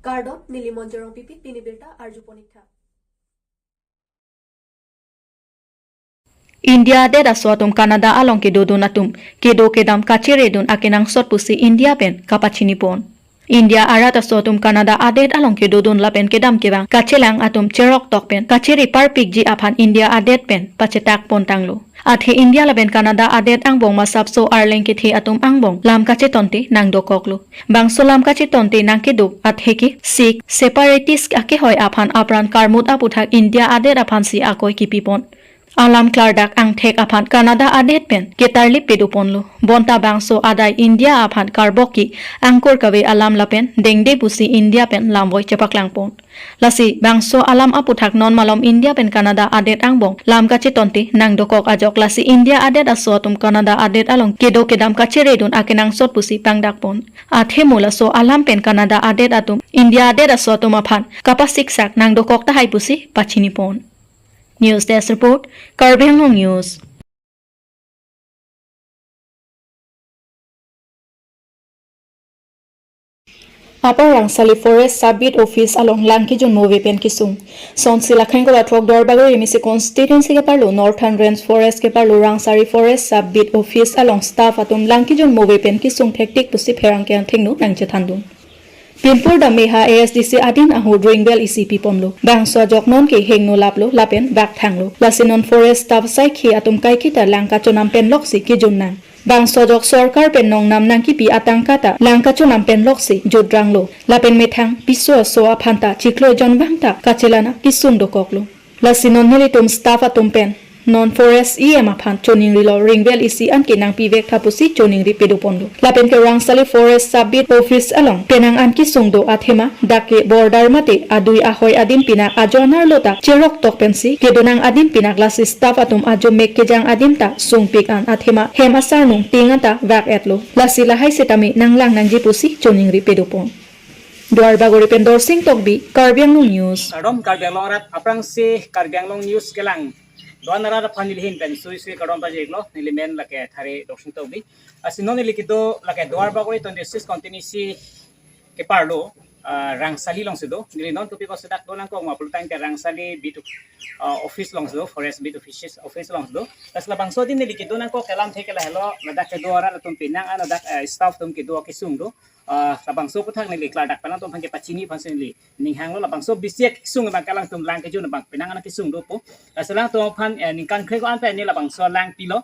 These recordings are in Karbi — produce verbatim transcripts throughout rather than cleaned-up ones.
Kardom, neli Monjorong Pipi, pini birta arju ponik tha. India adet aso atum Canada along kedodun atum kedo kedam kacheredun akenangsot pusi India pen kapachini pon. India arat aso atum Canada adet along kedodun lapen kedam kevang kachelang atum cherok tok pen kachere parpikji aphan India adet pen pachetak pon tanglo. Athe India lapen Canada adet angbong masapso arleng kethe atum angbong lam kachetonte nangdokoklo. Bangso lam kachetonte nangkedo athe ke Sikh separatist akehoi aphan apran karmut aputhak India adet aphansi akoi kipipon. Alam klardak angthek aphan Canada adet pen ketarlip pedoponlo. Bonta bangso adai India aphan karbok ke angkur kave alam lapen dengde pusi India pen lamvoi chepaklangpon. Lasi bangso alam aputhak non malom India pen Canada adet angbong lam kachetonte nangdokok ajok, lasi India adet aso atum Canada adet along kedo kedam kacheredun akenangsot pusi pangdakpon. Athe mo laso alam pen Canada adet atum India adet aso atum aphan kapasiksak nangdokok tahai pusi pachinipon. News Desk Report, Karbi Anglong News. Upper Rangsali Forest Sub Beat Office along lang kejun mo ave pen kesung. Sonsi lakhang kola throk Duarbagori M A C constituency keparlo Northern Range Forest keparlo Rangsali Forest Sub Beat Office along staff atum lang kejun mo ave pen kesung thektik pusi pherangke angthengno nangchethandun. Pinpur dam meha A S D C adin ahut ringvel isi piponlo. Bangso ajok non ke hengno laplo lapen bak thanglo. Lasi non forest staff saikhi atum kaiketa lang kachonam pen loksi kejun nang. Bangso ajok sorkar pen nongnam nangkipi atangka ta lang kachonam pen loksi jutranglo. Lapen methang piso aso aphan ta chiklo jon vang ta kachelang kesung dokoklo. Lasi non nelitum staff atum pen non forest E M aphan choningrilo, ringvel isi an ke nangpivek tha pusi choningri pedoponlo. Lapen ke Rangsali Forest Sub Beat Office along penang an kesung do athema dak ke border mate adui ahoi adim pinak ajo anerlo ta cherok tok pensi kedonang adim pinak, lasi staff atum ajo mek kejang adim ta sungpik an athema hem asarnung ting an ta vak-etlo. Lasi lahai setame nanglang nangji pusi choningri pedopon. Duarbagori pen Dorsing Tokbi, Karbi Anglong News. Kardom Karbi Anglong arat, aphrangsi Karbi Anglong News kelang do-an arat aphan neli ahin pen sui sui kardom pajirlo, neli men lake Thare Dorsing Tokbi. Lasi non neli kedo lake Duarbagori twenty-six constituency keparlo, ah, Rangsali alongsi do. Neli non topic kosi dak do nangkok ma pulotangte Rangsali beat, ah, office alongsi do, forest beat office, office alongsi do. Lasi labangso adin neli kedo nangkok kelamthe ke lahelo, ladak kedo arat atum penang an ladak, eh, staff atum kedo kesung do. Ah, labangso aputhak neli klardak pen alangtum aphan kepachini aphansi neli ning hanglo, labangso bisi akesung abang ke alangtum lang kejun abang penang an kesung dopo. Lasi alangtum aphan, eh, ningkan kre ko-an pen neli labangso lang pilo.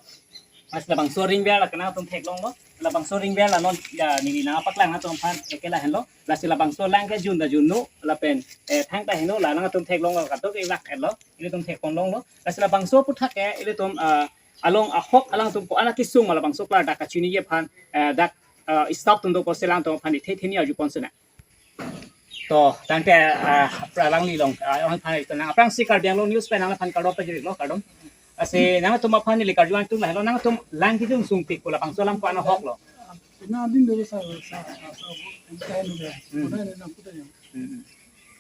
Lasi labangso ringvel la kenangtum theklonglo. Labangso ringvel la non, ya, neli nangpaklang alangtum aphan ke lahenlo. Lasi labangso lang kejun ta junno lapen, eh, thangta heno la alangtum theklonglo, kadokave vak-etlo. Ilitum thekponlonglo. Lasi labangso aputhak ke ilitum, ah, along ahok alangtum ko-an akesung ma labangso klardak kachiniji aphan, eh, dak, ah, staff atum do pusi alangtum aphan ithe theni arjupon sena. To, tangte, ah, apra alangli along, ah, alangphan ito nang. Aphrangsi Karbi Anglong News pen nangphan kardom pajirlo, kardom. Lasi nangtum aphan neli karju angtung lahelo, nangtum lang kejun sungpik pu labangso alam ko-an ahoklo. Pina adin dulu sa, sa, sa, sa, sa, sa, Hmm. Kota ini, kota ini, kota ini. Hmm.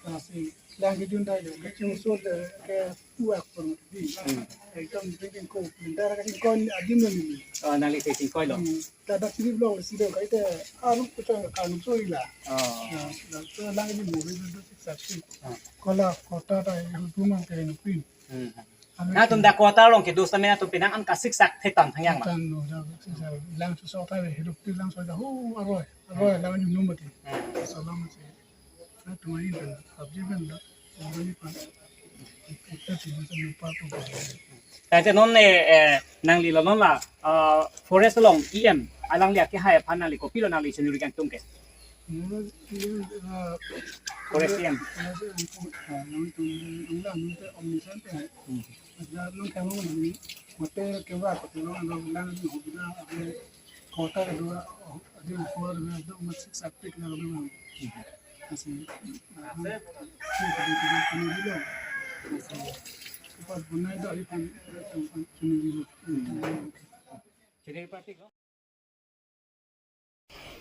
Lasi lang kejun ta ke, kejun so de, ke uak pun di. Hmm. Ekdom drinking coke, minta ka singkoi adim lo ni. Oh, nangli si singkoilo. Hmm. Tada sirip lo, sirip kaite aru kota kanu so ila. Oh. Ya, so lang kejun mo, itu sik saksi. Oh. Kola, kota ta, itu rumah ke ini pin. Hmm. Nangtum dak kota along kedo setame nangtum penang an kasiksak thetan thangyang ma? Tan no, dak siksak, lang so so ta, hidup ti lang so ta, hu, aroi, aroi, lang jumnu mati. Hmm. Salam si. Nangtum ain kan, sabji kan dak, sabji kan. Kita sih macam lupa tu. Tangte non, eh, eh, nangli lo non la, ah, forest along E M, alangli akehai aphan nangli kopilo nangli choningri kangtung ke? Forest E M.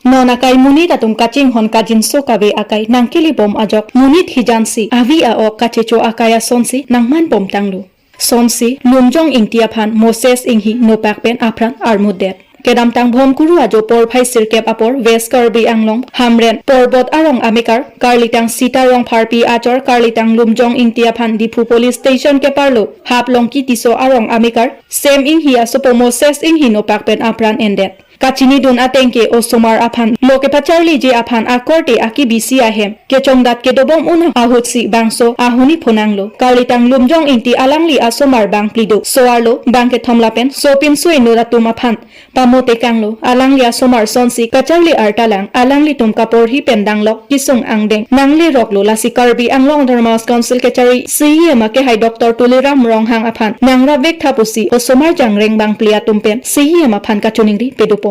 Non akai monit atum kachinghon kajinso kave akai nangkele bom ajok monit hijan si avi a-ok kachecho akai asonsi nangman bom tanglo. Sonsi Lumjong Ingti aphan Moses Inghi nopak pen apran armudet. Kedamtang Bhomkuru ajo porphai sirkep apor West Karbi Anglong Hamren Porbot arong amekar Karlitang Sita Rongpharpi achor Karlitang Lumjong Ingti aphan Diphu Police Station keparlo Haplongki Tisso arong amekar Sem Inghi asopo Moses Inghi nopak pen apran endet. Kachinidun ateng ke osomar aphan lo kepacharliji aphan akorte akibisi ahem kechongdat kedobom un ahutsi bangso ahuni phonanglo. Karlitang Lumjong Ingti alangli asomar bangphli do. So-arlo bangkethom lapen sopinso inut atum aphan pamotekanglo. Alangli asomar sonsi kacharli artalang, alanglitum kaporhi pen danglok kesung angdeng nangleroklo. Lasi Karbi Anglong Autonomous Council kachari C E M akehai Doctor Tuliram Ronghang aphan nangrapvek tha pusi osomar jangreng bangphli atum pen C E M aphan kachiningri pedopon.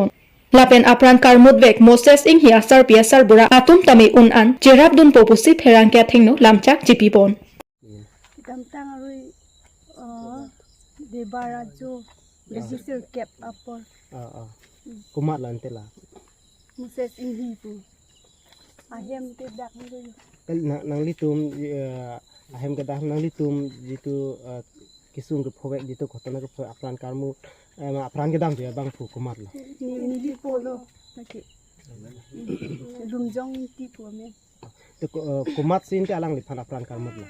Lapen apran karmutvek Moses Inghi asarpi asarbura atum tame un-an cherapdunpo pusi pherangke athengno lamchak chipipon. Kedamtang arui, uh, Debar ajo, Debar sirkep apor. Ah, ah. Komatlo ante la? Moses Inghi pu. Ahem ke dak ni. Kal-, na-, nanglitum, eh, ahem kedak nanglitum jitu, eh, kesung kephovek jitu ghotona kephovek apran karmut, eh, ma apran kedam je abangphu komatlo? Ni, neli polo lagi. Lumjong Ingti pu amen. Te ko-, eh, komatsi ante alangliphan apran karmutlo?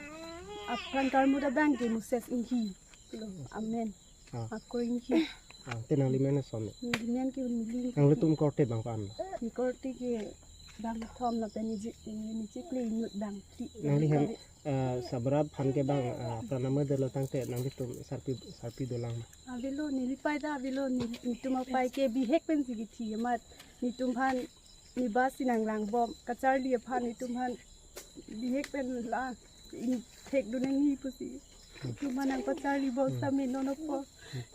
Apran karmut abang ke Moses Inghi lo, amen. Ah. Ako Inghi. Ah, te nanglimen ason? Nelimen ke Mili. Nanglitum korte bang ko-anlo? Ni korte ke bangkethom lapen niji, niji kli inut bangphli. Nangli hem, eh, sabra aphan ke bang, eh, apran amedetlo tangte nanglitum sarpi, sarpi dolang ma? Avelo, neli pai ta avelo, neli, netum apai ke bihek pensi kithi amat netum aphan ne bus si nanglangbom, kacharli aphan netum aphan bihek pen la ingthekdun nangji pusi. Netum aphan nangpacharlibom sami non apor.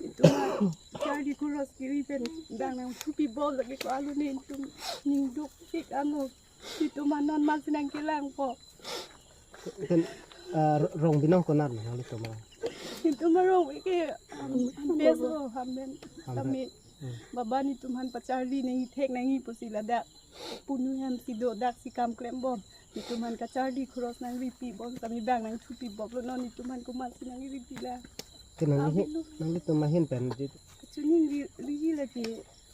Netum aphan charli khuros kiri pen bang nangthupibom lake ko-an lo, netum ningduk thik ano. Netum aphan non ma si nangkelangpo. Kan, ah, ro-, rong binong konat ma nanglitum a? Netum arong ke, um, Ampes lo, Hamren. Hamren. Tame. Hmm. Baba netum aphan pacharli nangji thek nangji pusi ladak punu hem si do dak si kam klembom. Netum aphan kacharli khuros nangripibom, tame bang nangthupibomlo, non netum aphan komatsi nangripi la. Ke nangli, avelo, nanglitum ahin pen ji. Kachiningri, ri lagi.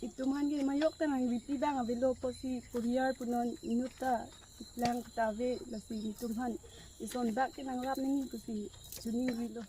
Netum aphan ke majok ta nangripi bang avelo pusi, poriyal punon inut ta lang ta ave, lasi netum aphan ison bak ke nangrap nangji pusi chiningrilo.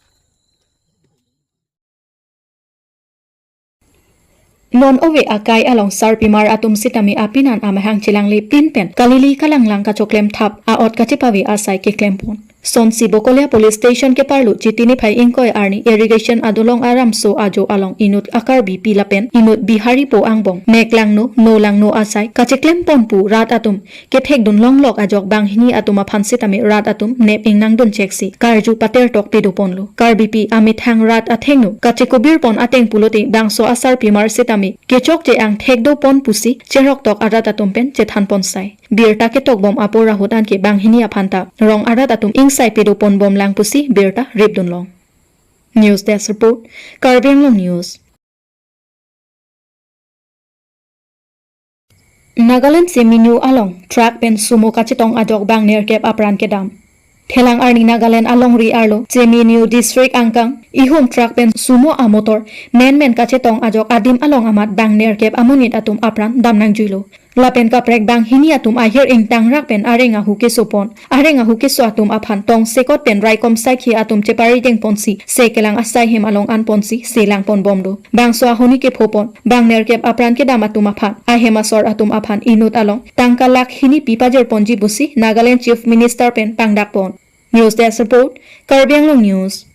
Non ove akai along sarpimar atum sitame apinan amahang chelangle pin pen kalili kalanglang kachoklem thap a-ot kachepave asai keklempon. Sonsi Bokolia Police Station keparlo Chiti niphai ingkoi arni irrigation adolong aramso ajo along inut a-Karbipi lapen inut Biharipo angbong nek langno no langno asai kacheklempon pu rat atum kethekdun longlok ajok banghini atum aphan sitame rat atum nep ingnangdun cheksi karju patertok pedoponlo. Karbipi amethang rat athengno kachekubirpon ateng pulote bangso asarpimar sitame kechokche angthek dopon pusi cheroktok arat atum pen chethanpon sai. Birta ketokbom apor ahut anke banghini aphan ta rong arat atum ingsai pedoponbom lang pusi birta ripdunlong. News Desk Report, Karbi Anglong News. Nagaland Cheminu along truck pen sumo kachetong ajok bang nerkep apran kedam. Phelang arni Nagaland alongri arlo Cheminu district angkang ihum truck pen sumo amotor menmen kachetong ajok adim along amat bang nerkep amonit atum apran damnangjuilo. Lapen kaprek banghini atum ahir ingtangrak pen areng ahu kesopon. Areng ahu keso atum aphan tongsekot pen raikom saikhi atum cheparidengponsi se kelang asai hem along anponsi se langponbomlo. Bangso ahoni kephopon bang nerkep apran kedam atum aphan ahem asor atum aphan inut along tangka lakh hini pi pajirponji pusi Nagaland Chief Minister pen pangdakpon. News Desk Report, Karbi Anglong News.